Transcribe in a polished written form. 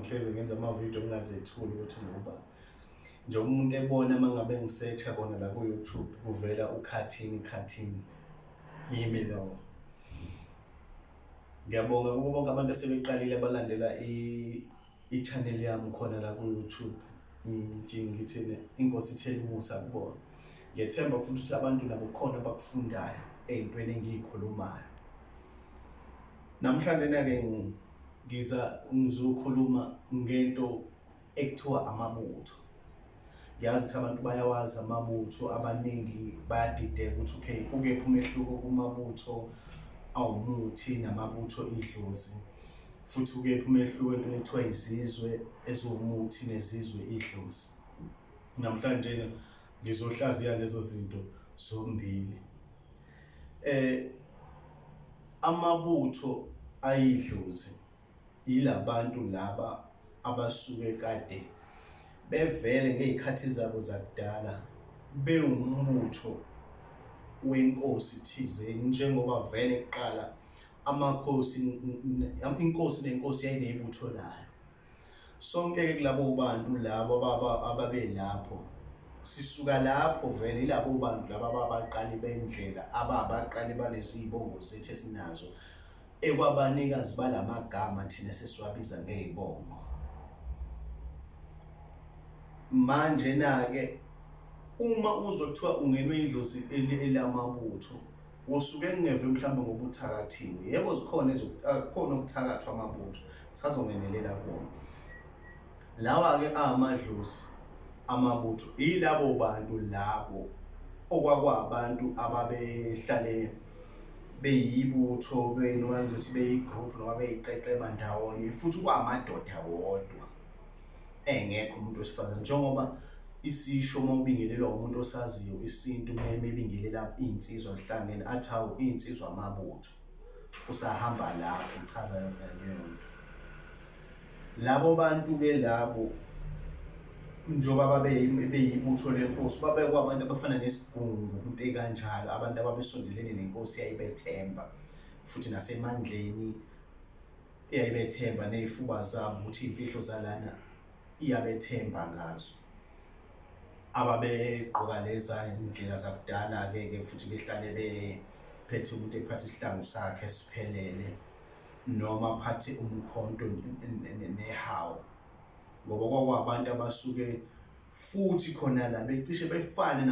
ngihlezi ngenza amavidiyo ngingazethuli ukuthi ngubani. Njengoba umuntu ebona uma ngabe ngisearch-a kona la ku-YouTube kuvela uKhathini Khathini, yimi lowo. Ngiyabonga kubo bonke abantu asebeqalile abalandela i-channel yami khona la ku-YouTube. Ngithi ngithini, inkosi ithele umusa kubona. Ngiyethemba futhi ukuthi abantu nabo kukhona abakufundayo ey'ntweni engiyikhulumayo. Namhlanje na-ke ngiza ngizokhuluma ngento ekuthiwa amabutho. Ngiyazi ukuthi abantu bayawazi amabutho, abaningi bayadideka ukuthi okay, ukephi umehluko kumabutho awumuthi namabutho idlozi, futhi ukephi umehluko entweni ekuthiwa izizwe eziwumuthi nezizwe idlozi. Namhlanje ngizohlaziya lezo zinto zombili. Amabutho ayidlozi yilabantu laba abasuke kade bevele ngey'khathi zabo zakudala bewumbutho wenkosi thizeni, njengoba vele kuqala amakhosi, inkosi nenkosi yayinebutho layo. Sonke-ke kulabo bantu labo ababelapho sisuka lapho vele yilabo bantu laba ababaqali bendlela, ababaqali balezi zibongo zethu esinazo, ekwabanikazi balamagama thina sesiwabiza ngezibongo. Manje na-ke uma uzwa kuthiwa ungenwe idlozi elamabutho, usuke kungeve mhlawumbe ngoba uthakathiwe. Yebo, zikhona kukhona ukuthakathwa amabutho, kusazongenelela kuwona. Lawa-ke amadlozi amabutho yilabo bantu labo okwakwabantu ababehlale beyibutho, noma ngizothi beyi-group noma beyiqeqeba ndawonye, futhi kwamadoda wodwa, engekho umuntu wesifazane. Njengoba isisho uma ubingelelwa umuntu osaziyo isintu, mebingelela iy'nsizwa zihlangene, athi hawu, iy'nsizwa amabutho, usahamba lapho uchaza yona leyo nto. Labo bantu-ke labo njengoba babe beyibutho lenkosi, babekwa abantu abafana nesigungu, into ekanjalo, abantu ababesondelene nenkosi eyayibethemba futhi nasemandleni eyayibethemba ney'fuba zabo ukuthi iy'mfihlo zalana iyabethemba ngazo. Ababegqoka leza ndlela zakudala-ke ke futhi behlale bephethe, umuntu ephathe isihlangu sakhe siphelele noma aphathe umkhonto nehawu, ngoba kwakwabantu abasuke futhi khona la becishe befane.